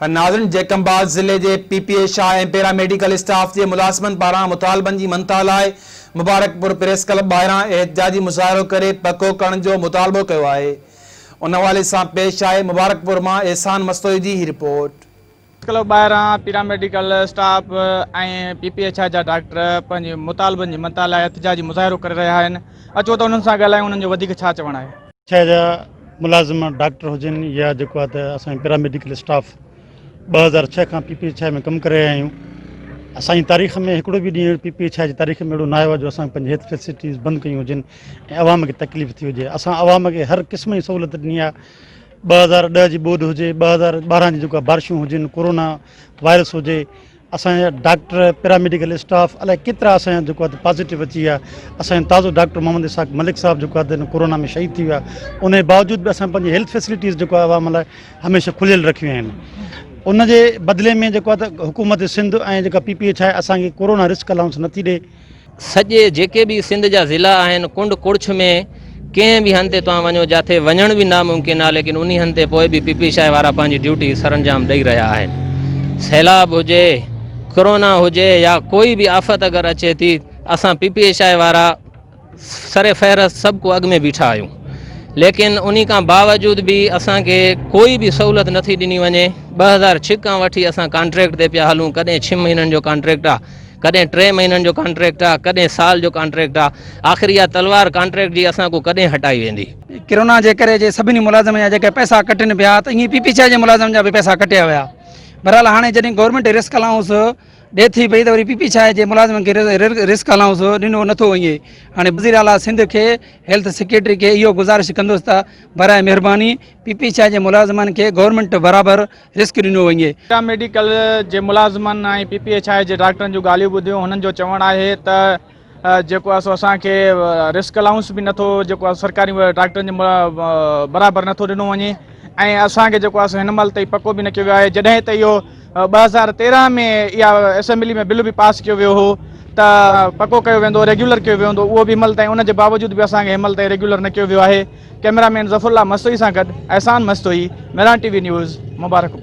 ناظرين جيڪب آباد ضلعي جي P P H I ۽ paramedical staff جي ملازمن پاران مطالبن جي مڃتا لاء مبارڪپور پريس ڪلب ٻاهران احتجاجي مظاهرو ڪري پڪو ڪرڻ جو مطالبو ڪيو آهي ان حوالي سان پيش آهي مبارڪپور مان احسان مستوئي جي هي رپورٽ. پريس ڪلب ٻاهران paramedical staff ۽ P P H I جا ڊاڪٽر پنهنجي مطالبن جي مڃتا لاء احتجاجي مظاهرو ڪري رهيا آهن اچو ته انهن سان ڳالهايون انهن جو وڌيڪ ڇا چوڻ آهي. ايڇ I جا ملازم ڊاڪٽر هجن يا جيڪو آهي ته اسان جي پيراميڊيڪل اسٽاف 2006 کان پي پي ايڇ I ۾ ڪم ڪري رهيا آهيون اسان جي تاريخ ۾ هڪڙو به ڏينهن پي پي ايڇ I جي تاريخ ۾ اهڙو نه آيو آهي جو اسان پنهنجي هيلٿ فيسلٽيز بند ڪيون هجن ۽ عوام کي تڪليف ٿي هجي اسان عوام کي هر قسم جي سهولت ڏني آهي 2010 جي ٻوڏ هجي 2012 جي جيڪا بارشون هجن ڪورونا وائرس هجي اسان جا ڊاڪٽر پيراميڊيڪل اسٽاف الائي ڪيترا اسان جا جيڪو آهي پازيٽو اچي ويا اسان جو تازو ڊاڪٽر محمد اسحاق ملڪ صاحب جيڪو آهي ڪورونا ۾ شهيد ٿي ويا ان جي باوجود به اسان پنهنجي هيلٿ فيسلٽيز جيڪو آهي عوام لاء هميشه کليل رکيون آهن ان جي بدلي ۾ جيڪو آهي ته حڪومت سنڌ ۽ جيڪا پي پي ايڇ آهي اسان کي ڪورونا رسڪ الائونس نٿي ڏي سڄي جيڪي به سنڌ جا ضلعا آهن ڪنڊ ڪڙڇ ۾ ڪنهن به هنڌ تي توهان وڃو جاٿي وڃڻ به ناممڪن آهي ليڪن انهي هنڌ تي پوء به پي پي شاهي وارا پنهنجي ڊيوٽي سرانجام ڏئي رهيا آهن سيلاب هجي ڪرونا هجي يا ڪوئي به آفت اگر اچي ٿي اسان پي پي شاهي وارا سر فهرست سڀ کو اڳ ۾ بيٺا آهيون ليڪن انهي کان باوجود به اسان کي ڪوئي به سهولت نٿي ڏني وڃي 2006 کان وٺي اسان ڪانٽريڪٽ تي پيا هلون ڪڏهن 6 مهينن جو ڪانٽريڪٽ آهي ڪڏهن ٽي مهينن جو ڪانٽريڪٽ آ، ڪڏهن سال جو ڪانٽريڪٽ آ، آخر اها تلوار ڪانٽريڪٽ جي اسان کان ڪڏهن هٽائي ويندي. ڪرونا جي ڪري جي سڀني ملازمن جا جيڪي پئسا ڪٽن پيا ته ائين پي پي ڇهه جي ملازمن جا به پئسا ڪٽيا ويا بھرحال هاڻي جڏهن گورنمينٽ رسڪ الائونس ڏي ٿي پئي ته وري پي پي ڇهه جي ملازمن کي رسڪ الائونس ڏنو نٿو وڃي هاڻي وزير اعليٰ سنڌ کي هيلٿ سيڪريٽري کي اهو گذارش ڪندس ته براء مھرباني پي پي ڇهه جي ملازمن کي گورنمينٽ برابر رسڪ ڏنو وڃي. ميڊيڪل جي ملازمن ۽ پي پي ايڇ I جي ڊاڪٽرن جون ڳالهيون ٻڌيون هنن جو چوڻ آهي ته جيڪو آهي سو اسان کي رسڪ الائونس به نٿو جيڪو آهي سرڪاري ڊاڪٽرن جي برابر نٿو ڏنو وڃي ۽ اسان کي جيڪو آهي سو هن مهل تائين پڪو به نه ڪيو ويو آهي جڏهن ته اهو 2013 ۾ اها اسيمبلي ۾ بل به پاس ڪيو ويو هو ته پڪو ڪيو ويندو ريگيولر ڪيو ويندو اهو به هن مهل تائين ان جي باوجود به اسان کي هن مهل تائين ريگيولر نه ڪيو ويو آهي ڪئميرا مين ظفر الله مستوئي سان گڏ Ehsan Mastoi, Mehran T V news, Mubarakpur.